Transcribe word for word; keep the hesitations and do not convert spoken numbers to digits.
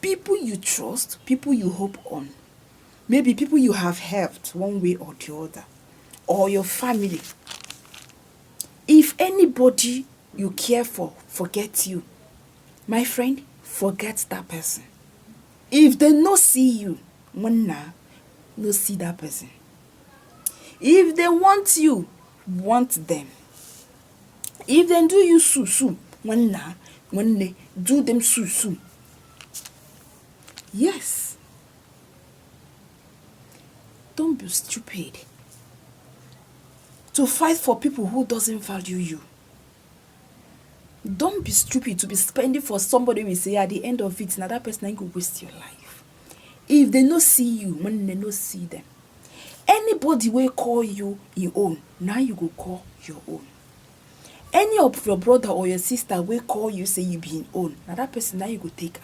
People you trust, people you hope on, maybe people you have helped one way or the other, or your family. If anybody you care for forget you, my friend, forget that person. If they no see you, nwanna, no see that person. If they want you, want them. If they do you su su, nwanna, nwanne, do them su su. Yes. Don't be stupid to fight for people who doesn't value you. Don't be stupid to be spending for somebody we say at the end of it, now that person ain't go waste your life. If they no see you, when they no see them. Anybody will call you your own, now you go call your own. Any of your brother or your sister will call you say you be in own, now that person now you go take as